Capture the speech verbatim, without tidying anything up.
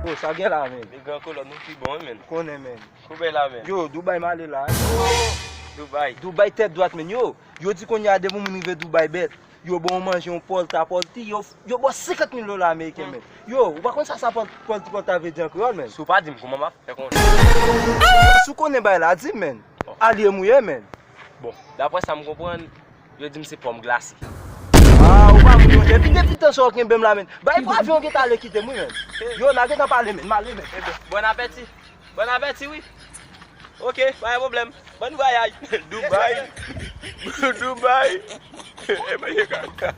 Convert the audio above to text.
Yo, sa gen la, men? Men gran kolòn, nou pi bon, wi, men. Konnen, men. Koube la, men. Yo, Dubai m ale la. Dubai. Dubai tèt dwat, men. Yo, yo di kounye a depi moun rive Dubai bèt, yo ba w manje yon pòlta, pòlti, yo, yo ba w senkant mil dola ameriken, men. Yo, ou pa konn sa sa pòl-, pòlti, pòlta vle di an kreyòl, men? Si w pa di m, kòman m ap fè konnen? Si w konnen bagay la, di m, men. Alye m ou ye, men. Bon, daprè sa m konprann, yo di m se pòm glase. Ah, ou pa moun, monchè. Epi depi tan sa w kenbe m la, men. Bay pou avyon gentan ale kite m, wi, men. Yo, n a gentan pale, men. M ale, men. Ebyen, bon apèti. Bon apèti, wi. Ok, pa gen pwoblèm. Bon vwayaj. Dubai. Dubai. E manje kaka.